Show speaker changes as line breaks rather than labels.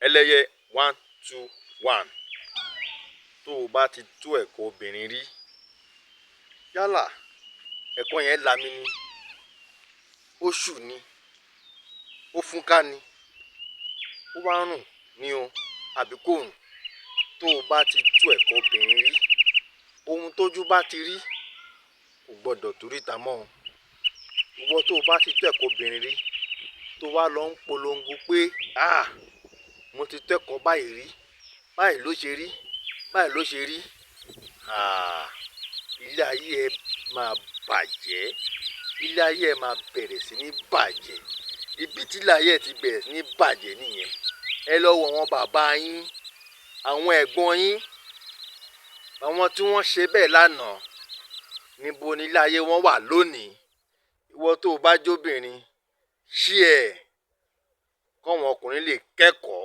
Ẹlẹ́yẹ 121. Tó o bá ti tó ẹ̀kọ́ obìnrin rí, yálà ẹ̀kọ́ yẹn lami ni, ó ṣù ni, ó fúnká ni, ó wá rùn ni o àbí kò rùn, tó o bá ti tó ẹ̀kọ́ obìnrin rí, ohun tójú bá ti rí kò gbọ́dọ̀ tó ríta mọ́ o. Ìwọ tó o bá ti tó ẹ̀kọ́ obìnrin rí, tó wá lọ ń polongo pé, "Ah, mo ti tó ẹ̀kọ́ báyìí rí, báyìí ló ṣe rí, báyìí ló ṣe rí." Ah, ilé ayé ẹ máa bàjẹ́, ilé ayé ẹ máa bẹ̀rẹ̀ sí ní bàjẹ́. Ibi tí ilé ayé ẹ ti bẹ̀rẹ̀ sí ní bàjẹ́ nìyẹn. Ẹ lọ wo àwọn bàbá yín, àwọn ẹ̀gbọ́n yín, àwọn tí wọ́n ṣe bẹ́ẹ̀ lánàá, níbo ni ilé ayé wọn wà lónìí? Ìwọ tó o bá jóbìnrin, ṣí ẹ kọ́wọn ọkùnrin lè kẹ́kọ̀ọ́.